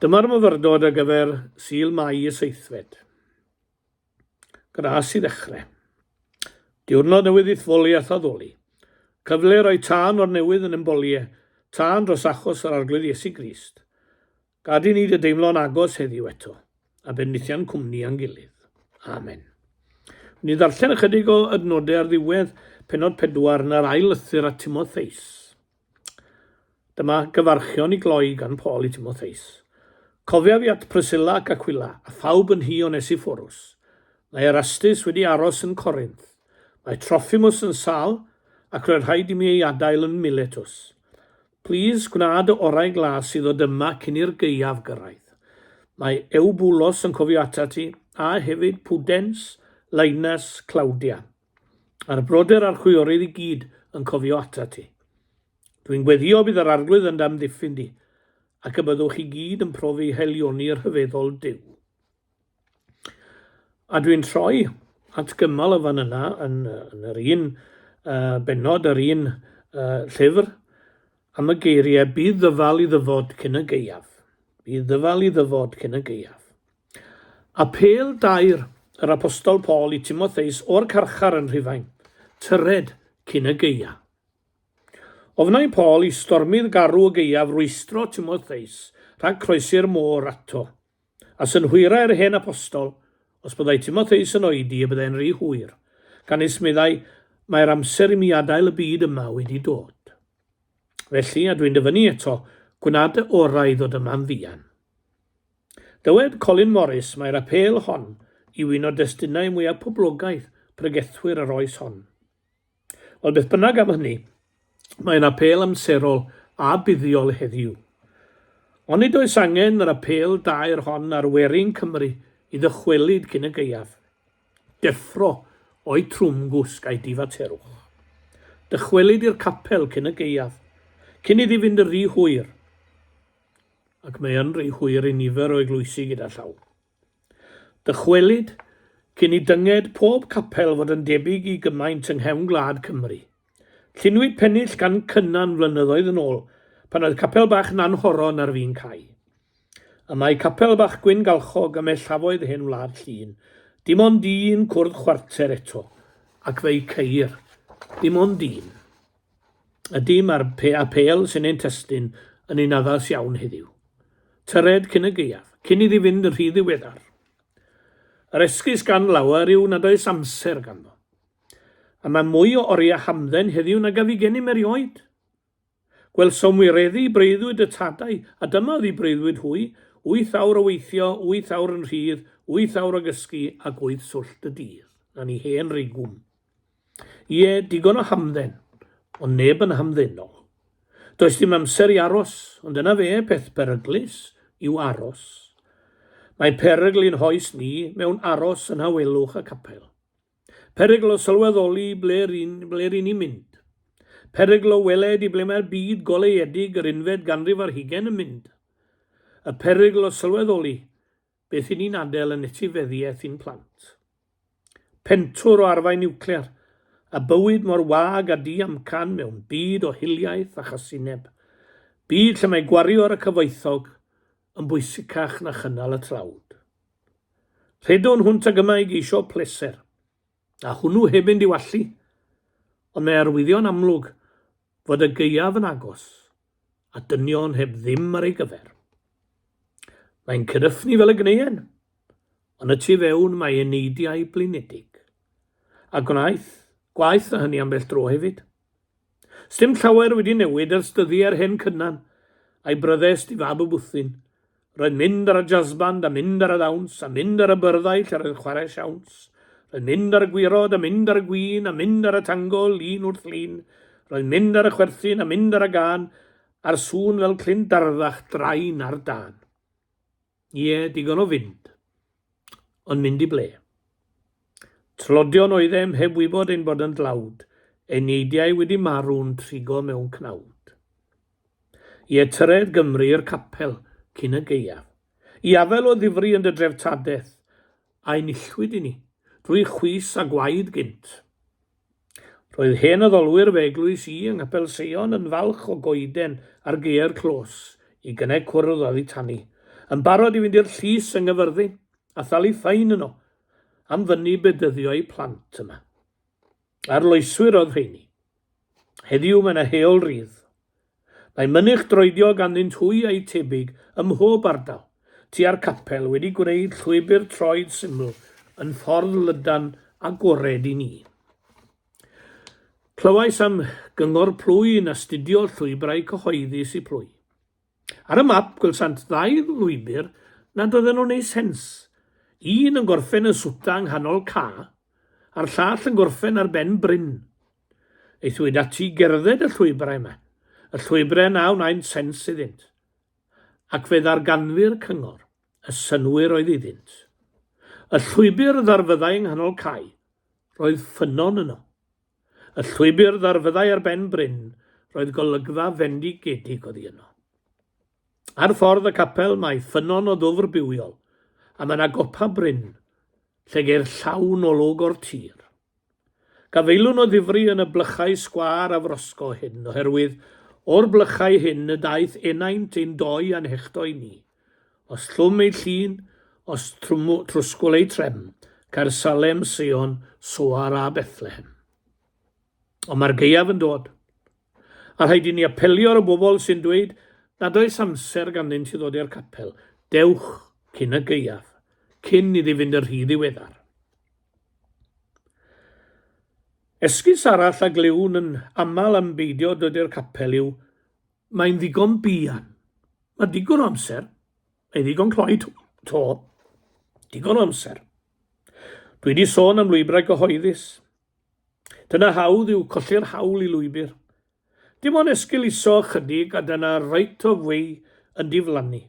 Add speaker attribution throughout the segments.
Speaker 1: Dyma'r myfyrdod ar gyfer Sul Mai y seithfed. Gras i ddechrau. Diwrnod newydd i'th foli a'th addoli. Cyfle roi tân o'r newydd yn embolie, tân dros achos yr Arglwydd Iesu Grist. Gad i ni dy deimlo'n agos heddiw eto, a bendithian cwmni a'n gilydd. Amen. Ni ddarllen ychydig o adnodau ar ddiwedd penod 4 yn yr ail lythyr at Timotheus. Dyma gyfarchion i gloi gan Paul i Timotheus. Cofiaf i at Priscilla ac Aquila, a phawb yn nhŷ Onesiphorus. Mae Erastus wedi aros yn Corinth. Mae Trophimus yn sâl, ac roedd rhaid i mi ei adael yn Miletus. Plîs, gwna dy orau glas i ddod yma cyn i'r gaeaf gyrraedd. Mae Eubulos yn cofio atat ti, a hefyd Pudens, Linus, Claudia. A'r brodyr a'r chwiorydd i gyd yn cofio atat ti. Dwi'n gweddïo bydd yr Arglwydd yn dy amddiffyn di, ac y byddwch chi gyd yn profi haelioni rhyfeddol Duw. A dwi'n troi at gymal y fan yna yn, yn yr un uh, bennod, yr un uh, llyfr, am y geiriau bydd ddyfal i ddyfod cyn y gaeaf. Bydd ddyfal i ddyfod cyn y gaeaf. Apêl dair yr Apostol Paul i Timotheus o'r carchar yn Rhufain, Tyred cyn y gaea. Ofnai Paul i stormydd garw y gaeaf rwystro Timotheus rhag croesi'r môr ato, a synhwyrai'r hen apostol, os byddai Timotheus yn oedi y byddai'n rhy hwyr, canys meddai, Mae'r amser i mi adael y byd yma wedi dod. Felly, a dwi'n dyfynnu eto, gwna dy orau i ddod yma'n fuan. Dywed Colin Morris mai'r apêl hon yw un o destunau mwyaf poblogaidd pregethwyr yr oes hon. Wel, beth bynnag am hynny, mae'n apêl amserol a buddiol heddiw. Onid oes angen yr apêl daer hon ar werin Cymru i ddychwelyd cyn y gaeaf? Deffro o'u trwm gwsg a'i difaterwch. Dychwelyd i'r capel cyn y gaeaf, cyn iddi fynd yn rhy hwyr. Ac mae yn rhy hwyr i nifer o eglwysi gyda llaw. Dychwelyd cyn i dynged pob capel fod yn debyg i gymaint yng nghefn gwlad Cymru. Llunwyd pennill gan Cynan flynyddoedd yn ôl, pan oedd capel bach Nanhoron ar fin cau. Y mae capel bach Gwyn Galchog ym mhellafoedd hen wlad Llŷn, dim ond un cwrdd chwarter eto, ac fe'i ceir dim ond un. Ydy, mae'r apêl sy'n ein testun yn un addas iawn heddiw. Tyred cyn y gaeaf, cyn iddi fynd yn rhy ddiweddar. Yr esgus gan lawer yw nad oes amser ganddo. A mae mwy o oriau hamdden heddiw nag a fu gennym erioed. Gwelsom wireddu breuddwyd y tadau, a dyma oedd eu breuddwyd hwy, wyth awr o weithio, wyth awr yn rhydd, wyth awr o gysgu, ac wyth swllt y dydd. Na ni hen rigwm. Ie, digon o hamdden, ond neb yn hamddenol. Does dim amser i aros, ond dyna fe, peth peryglus yw aros. Mae perygl i'n hoes ni mewn aros yn nhawelwch y capel. Perygl o sylweddoli ble ry'n ble ry'n ni'n mynd. Perygl o weled i ble mae'r byd goleuedig yr unfed ganrif ar hugain yn mynd. Y perygl o sylweddoli Beth i ni'n adael yn etifeddiaeth i'n plant? Pentwr o arfau niwclear, a bywyd mor wag a di-amcan mewn byd o hiliaeth a chasineb. Byd lle mae gwario ar y cyfoethog yn bwysicach na chynnal y tlawd. Rhedwn hwnt ag yma i geisio pleser, a hwnnw heb ein diwallu, ond mae arwyddion amlwg fod y gaeaf yn agos, a dynion heb ddim ar ei gyfer. Mae'n cyryffnu fel y gneuen, ond y tu fewn mae eneidiau blinedig. A gwnaeth gwaeth na hynny ambell dro hefyd. Sdim llawer wedi newid ers dyddiau'r hen Cynan a'i bryddest i fab y bwthyn, Roedd mynd ar y jazz band a mynd ar y ddawns a mynd ar y byrddau lle roedd chwarae siawns. Roedd mynd ar y gwirod a mynd ar y gwin a mynd ar y tango lun wrth lun. Roedd mynd ar y chwerthin a mynd ar y gân a'r sŵn fel clun darddach drain ar dân. Ie, digon o fynd. Ond mynd i ble? Tlodion oeddem heb wybod ein bod yn dlawd, eneidiau wedi marw'n trigo mewn cnawd. Ie, tyred Gymru i'r capel cyn y gaeaf. I afael o ddifri yn dy dreftadaeth, a enillwyd i ni, drwy chwys a gwaed gynt. Roedd hen addolwyr fy eglwys i yng Nghapel Seion yn falch o goeden ar gaeau'r clos i gynnau cwrdd oddi tani. Yn barod i fynd i'r llys yng Nghyfyrddin a thalu ffain yno am fynnu bedyddio eu plant yma. Arloeswyr oedd rheini. Heddiw mae yna heol rydd. Mae mynych droedio ganddynt hwy a'u tebyg ym mhob ardal, tua'r capel wedi gwneud llwybr troed syml yn ffordd lydan agored i ni. Clywais am gyngor plwy yn astudio llwybrau cyhoeddus i plwy. Ar y map gwelsant ddau lwybr nad oedden nhw'n neud sens, un yn gorffen yn swta yng nghanol ca, a'r llall yn gorffen ar ben bryn. Aethwyd ati i gerdded y llwybrau yma, y llwybrau na wnaent sens iddynt. Ac fe ddarganfu'r cyngor, y synnwyr oedd iddynt. Y llwybr ddarfyddai yng nghanol cae, Roedd ffynnon yno. Y llwybr ddarfyddai ar ben bryn, roedd golygfa fendigedig oddi yno. Ar ffordd y capel mae ffynnon o ddwfr bywiol, a mae yna gopa bryn, lle geir llawn olwg o'r tir. Gafaelwn o ddifri yn y blychau sgwâr afrosgo hyn, oherwydd o'r blychau hyn y daeth enaint ein doi a'n hechdoi ni. Os llwm ei llun, os trwsgwl ei trefn, Caersalem, Seion, Soar a Bethlehem. Ond mae'r gaeaf yn dod, a rhaid i ni apelio ar y bobl sy'n dweud nad oes amser ganddynt i ddod i'r capel, dewch cyn y gaeaf, cyn iddi fynd yn rhy ddiweddar. Esgus arall a glywn yn aml am beidio dod i'r capel yw Mae'n ddigon buan. Mae digon o amser. Mae'n ddigon cloi to. Digon o amser. Dwi wedi sôn am lwybrau gyhoeddus. Dyna hawdd yw colli'r hawl i lwybr. Dim ond esgeuluso ychydig a dyna right of way yn diflannu.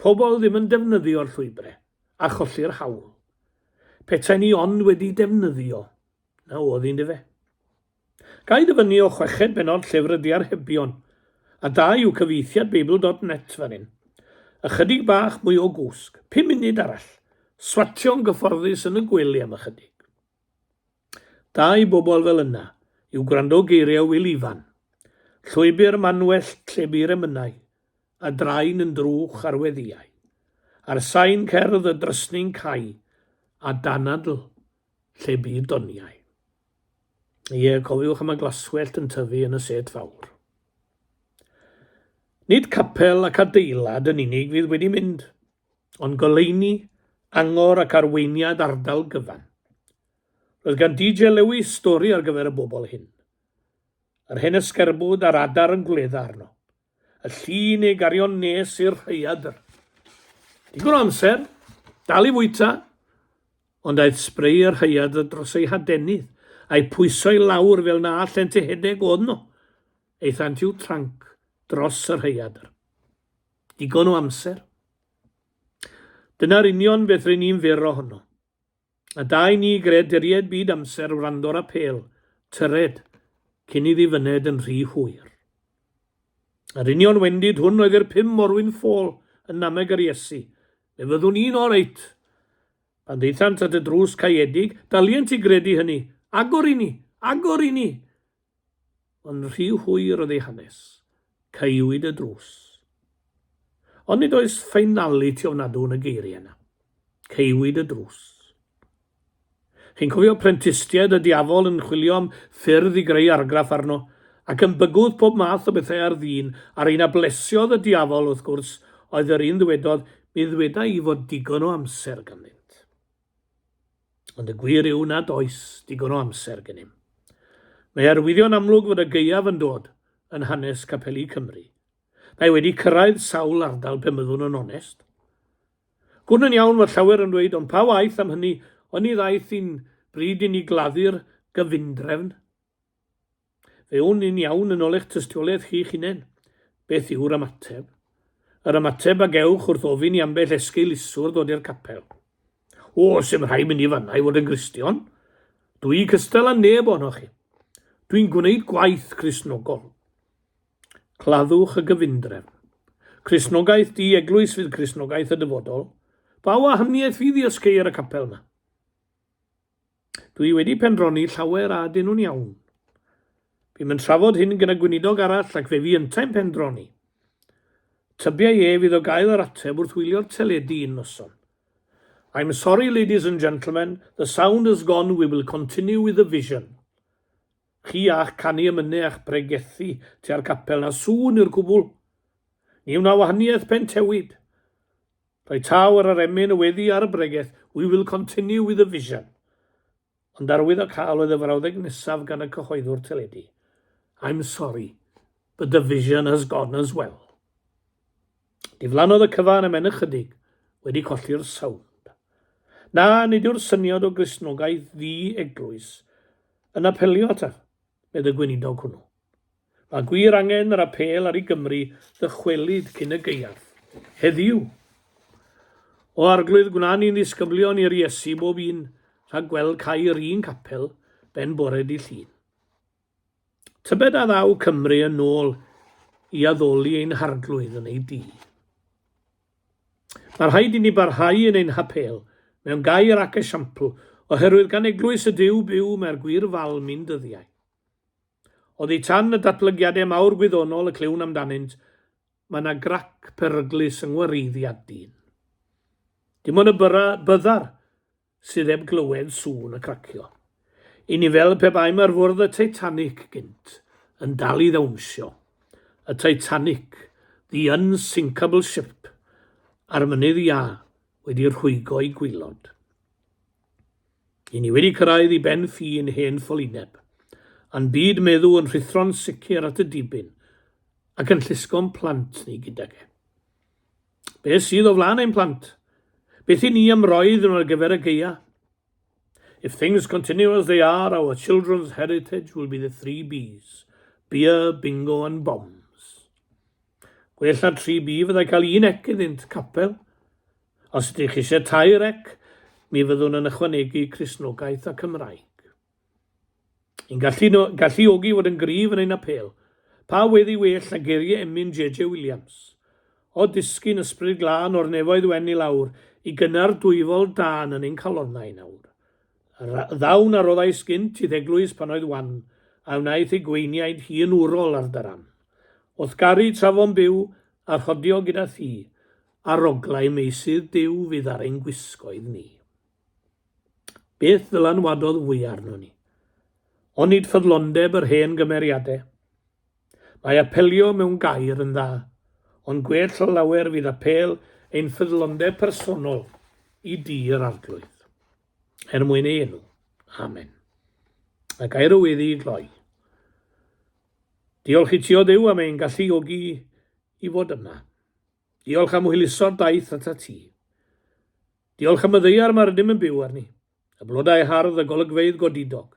Speaker 1: Pobl ddim yn defnyddio'r llwybrau a cholli'r hawl. Petaen ni ond wedi defnyddio. Na oedd hi'n dyfe. Ga i ddyfynnu o chweched bennod Llyfr y Diarhebion, a da yw cyfieithiad Beibl dot net fan hyn. Ychydig bach mwy o gwsg, pum munud arall, swatio'n gyfforddus yn y gwely am ychydig. Da i bobl fel yna yw gwrando geiriau Wil Ifan. Llwybr manwellt lle bu'r emynau, a draen yn drwch ar weddïau. A'r sain cerdd y drysni'n cau, a danadl lle bu doniau. Ie, cofiwch am y glaswellt yn tyfu yn y set fawr. Nid capel ac adeilad yn unig fydd wedi mynd, ond goleuni, angor ac arweiniad ardal gyfan. Roedd gan DJ Lewis stori ar gyfer y bobl hyn. Yr hen ysgerbwd a'r adar yn gwledda arno. Y llun ei gario'n nes i'r rhaeadr. Digon o amser, dal i fwyta, ond aeth sbrei y rhaeadr dros ei hadenydd, a'i pwyso i lawr fel na allent ehedeg odno. Aethant i'w tranc dros y rhaeadr. Digon o amser. Dyna'r union beth ry'n ni'n fyr ohono. A da i ni greaduriaid byd amser wrando'r apêl, tyred, cyn iddi fyned yn rhy hwyr. Yr union wendid hwn oedd i'r pum morwyn ffôl yn nameg yr Iesu. Fe fyddwn i'n oreit. Pan ddaethant at y drws caeedig, dalient i gredu hynny. Agor i ni! Agor i ni! Ond rhy hwyr oedd ei hanes. Caewyd y drws. Ond nid oes ffeinaliti ofnadw yn y geiriau yna. Caewyd y drws. Chi'n cofio prentistiaid y diafol yn chwilio am ffyrdd i greu argraff arno, ac yn bygwth pob math o bethau ar ddyn, a'r un a blesiodd y diafol, wrth gwrs, oedd yr un ddywedodd, mi ddweda i fod digon o amser ganddynt. Ond y gwir yw nad oes digon o amser gennym. Mae arwyddion amlwg fod y gaeaf yn dod yn hanes capeli Cymru. Mae wedi cyrraedd sawl ardal pe byddwn yn onest. Gwn yn iawn fod llawer yn dweud ond pa waeth am hynny, oni ddaeth hi'n bryd i ni gladdu'r gyfundrefn? Fe wn i'n iawn yn ôl eich tystiolaeth chi'ch hunain. Beth yw'r ymateb? Yr ymateb a gewch wrth ofyn i ambell esgeuluswr ddod i'r capel. O, sim rhaid mynd i fanna i fod yn Gristion. Dwi cystal â neb ohonoch chi. Dwi'n gwneud gwaith Cristnogol. Claddwch y gyfundrefn. Cristnogaeth di eglwys fydd Cristnogaeth y dyfodol. Pa wahaniaeth fydd i os ceir y capel yma? Dwi wedi pendroni llawer a ydyn nhw'n iawn. Bu'm yn trafod hyn gyda gweinidog arall ac fe fu yntau'n pendroni. Tybiai ef iddo gael yr ateb wrth wylio'r teledu un noson. I'm sorry, ladies and gentlemen, the sound has gone, we will continue with the vision. Chi a'ch canu emynau a'ch pregethu tua'r capel na sŵn yw'r cwbl. Ni wna wahaniaeth pen tewid. Rhoi taw ar yr emyn, y weddi a'r bregeth, we will continue with the vision. Ond arwyddocaol oedd y frawddeg nesaf gan y cyhoeddwr teledu, I'm sorry, but the vision has gone as well. Diflannodd y cyfan ymhen ychydig, wedi colli'r sownd. Na, nid yw'r syniad o Gristnogaeth ddi-eglwys yn apelio ataf, medd y gweinidog hwnnw. Mae gwir angen yr apêl ar i Gymru ddychwelyd cyn y gaeaf. Heddiw! O Arglwydd gwna ni'n ddisgyblion i'r Iesu bob un rhag gweld cau yr un capel ben bore dy Llun. Tybed a ddaw Cymru yn ôl i addoli ein Harglwydd yn ei dŷ. Mae rhaid i ni barhau yn ein hapêl, mewn gair ac esiampl, oherwydd gan eglwys y Duw byw mae'r gwir falm i'n dyddiau. Oddi tan y datblygiadau mawr gwyddonol y clywn amdanynt, mae 'na grac peryglus yng ngwareiddiad dyn. Dim ond y byra, byddar sydd heb glywed sŵn y cracio. I ni fel pe baem ar fwrdd y Titanic gynt, yn dal i ddawnsio. Y Titanic, the unsinkable ship, a'r mynydd iâ wedi rhwygo i gwylod. I ni wedi cyrraedd i ben ffin hen ffolineb, a'n byd meddw yn rhuthro'n sicr at y dibyn, ac yn llusgo'n plant ni gydag e. Beth sydd o flaen ein plant? Beth i ni am roedd nhw ar gyfer y gaea? If things continue as they are, our children's heritage will be the three Bs, beer, bingo and bombs. Gwell na 3B fyddai cael un ec iddynt, capel. Os ydych eisiau tair ec, mi fyddwn yn ychwanegu Cristnogaeth a Cymraeg. Yn gallu, no, galluogi fod yn gryf yn ein apêl. Pa weddi well na geiriau emyn JJ Williams? O disgyn ysbryd glân o'r nefoedd wen i lawr, i gynnar dwyfol dân yn ein calonnau nawr. Y ddawn a roddais gynt i'th eglwys pan oedd wan, a wnaeth ei gweiniaid hi yn wrol ar dy ran. O'th garu tra fo'n byw, a rhodio gyda thi, Aroglau meysydd Duw fydd ar ein gwisgoedd ni. Beth ddylanwadodd fwya arnon ni? Onid ffyddlondeb yr hen gymeriadau? Mae apelio mewn gair yn dda, ond gwell o lawer fydd apêl ein ffyddlondeb personol i dŷ yr Arglwydd. Er mwyn ei enw. Amen. A gair o weddi i gloi. Diolch i ti o Dduw am ein galluogi i fod yma. Diolch am hwyluso'r daith atat ti. Diolch am y ddaear mae'r ydym yn byw arni, y blodau hardd, y golygfeydd godidog.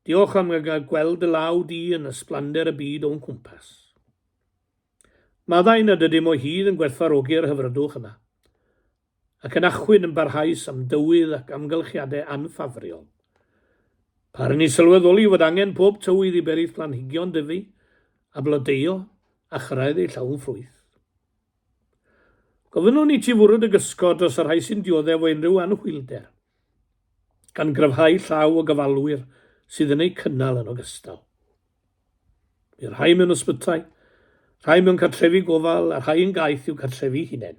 Speaker 1: Diolch am gael gweld dy law di yn ysblander y byd o'n cwmpas. Maddau nad ydym o hyd yn gwerthfawrogi'r hyfrydwch yma, ac yn achwyn yn barhaus am dywydd ac amgylchiadau anffafriol. Par i ni sylweddoli fod angen pob tywydd i berith planhigion dyfu a blodeuo a chyrraedd ei llawn ffrwyth. Gofynnwn i ti fwrw dy gysgod dros y rhai sy'n dioddef o unrhyw anhwylder, gan gryfhau llaw y gofalwyr sydd yn eu cynnal yn ogystal. Bydd rhai mewn ysbytai, rhai mewn cartrefi gofal a rhai yn gaeth i'w cartrefi hunain.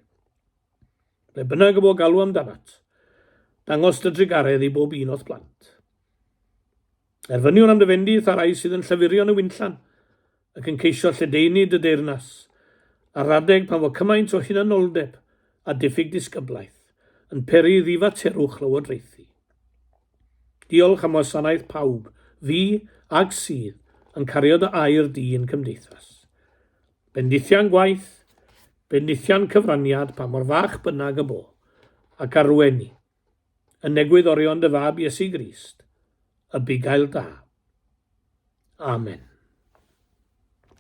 Speaker 1: Ble bynnag y bo galw amdanat, dangos dy drugaredd i bob un o'th blant. Erfyniwn am dy fendith ar rai sydd yn llyfurio yn y winllan ac yn ceisio lledaenu dy deyrnas, ar adeg pan fo cymaint o hunanoldeb a diffyg disgyblaeth yn peri ddifaterwch lywodraethu. Diolch am wasanaeth pawb, fu ac sydd, yn cario dy air di i'n cymdeithas. Bendithian gwaith, bendithian cyfraniad pa mor fach bynnag y bo, ac arwen ni. Yn egwyddorion dy Fab Iesu Grist, y bugail da. Amen.